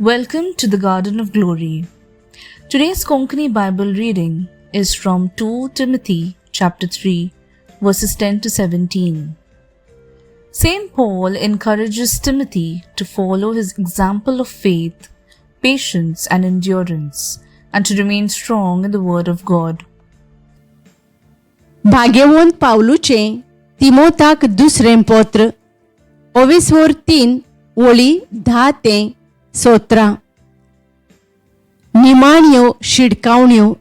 Welcome to the Garden of Glory. Today's Konkani Bible reading is from 2 Timothy chapter 3 verses 10 to 17. St. Paul encourages Timothy to follow his example of faith, patience and endurance and to remain strong in the word of God. भाग्यवंत पावलूचें तिमोताक दुसरें पत्र, ओविसवोर 3, ओळी 10 ते 17. निमाण्यो शिडकावण्यो.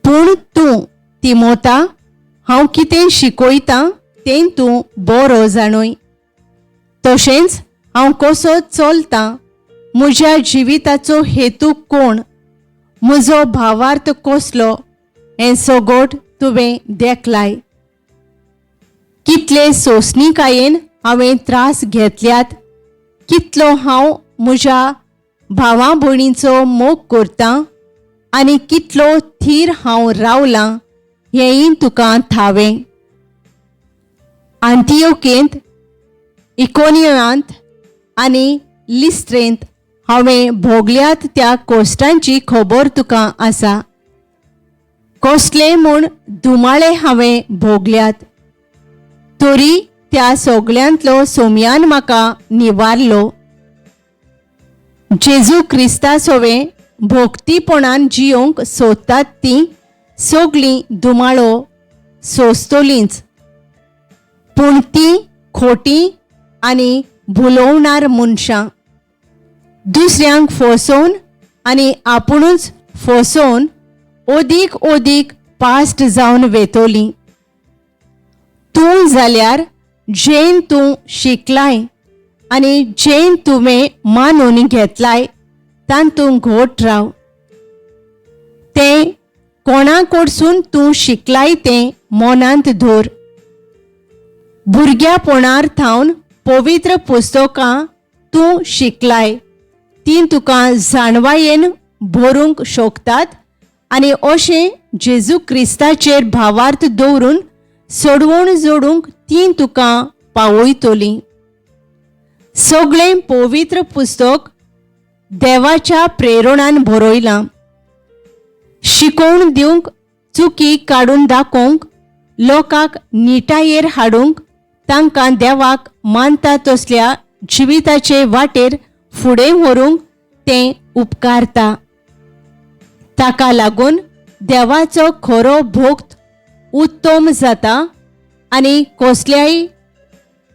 पूण तूं तिमोता, हांव कितें शिकयतां तें तूं बरो जाणूय, तशेंच हांव कसो चलतां, म्हज्या जिविताचो हेतू कोण, म्हजो भावार्थ कसलो, हें सगट तुवें देखलाय. कितले सोंसणीकायेन हांवें त्रास घेतल्यात, कितलो हांव म्हज्या भावा भयणींचो मोग करतां आनी कितलो थीर हांव रावलां हेंय तुका थावें. आंतियोकेंत, इकोनियांत आनी लिस्ट्रेंत हांवें भोगल्यात त्या कोश्टांची खबर तुका आसा. कसले म्हूण धुमाळे हांवें भोगल्यात, तरी त्या सगळ्यांतलो सोमयान म्हाका निवारलो. जेजू क्रिस्ता सोवें भोक्तीपणान जियोंक सोदतात तीं सगळीं धुमाळो सोंसतलींच, पूण तीं खोटी आनी भुलोवणार मनशां दुसऱ्यांक फसोवन आनी आपुणूच फसोवन अदीक अदीक पास्ट जावन वेतोली. तूं जाल्यार जेन तूं शिकलाय आनी जेन तुवें मानून घेतलाय तातूंत घट राव. तें कोणा कडसून तूं शिकलाय तें मनांत धर. भुरग्यापणार थावन पवित्र पुस्तकां तूं शिकलाय, तीं तुका जाणवायेन भरूंक शकतात आनी अशें जेजू क्रिस्ताचेर भावार्थ दवरून सोडवण जोडूंक तीं तुका पावयतलीं. सगळें पवित्र पुस्तक देवाच्या प्रेरणान बरयलां, शिकोवन दिवंक, चुकी काडून दाखोवंक, लोकांक निटायेर हाडूंक, तांकां देवाक मानता तसल्या जिविताचे वाटेर फुडें व्हरूंक तें उपकारता. ताका लागून देवाचो खरो भोक्त उत्तम जाता आनी कसल्याय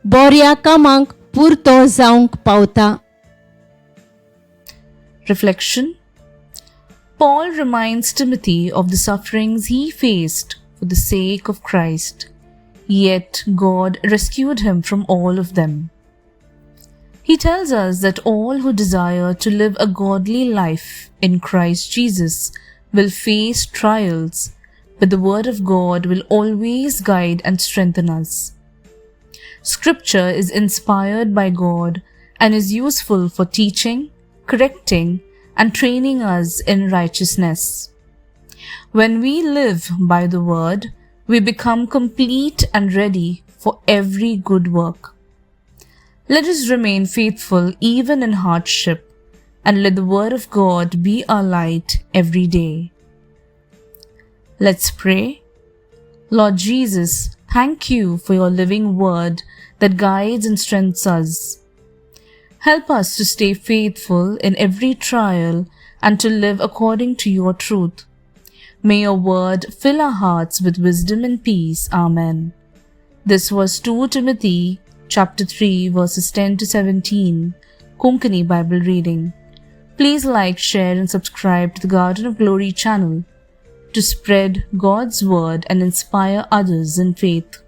बऱ्या कामाक पुरतो जावंक पावता. Reflection. Paul reminds Timothy of the sufferings he faced for the sake of Christ, yet God rescued him from all of them. He tells us that all who desire to live a godly life in Christ Jesus will face trials, but the Word of God will always guide and strengthen us. Scripture is inspired by God and is useful for teaching, correcting, and training us in righteousness. When we live by the Word, we become complete and ready for every good work. Let us remain faithful even in hardship, and let the Word of God be our light every day. Let's pray. Lord Jesus, thank you for your living Word that guides and strengthens us. Help us to stay faithful in every trial and to live according to your truth. May your word fill our hearts with wisdom and peace. Amen. This was 2 Timothy chapter 3 verses 10 to 17 Konkani Bible reading. Please like, share and subscribe to the Garden of Glory channel to spread God's word and inspire others in faith.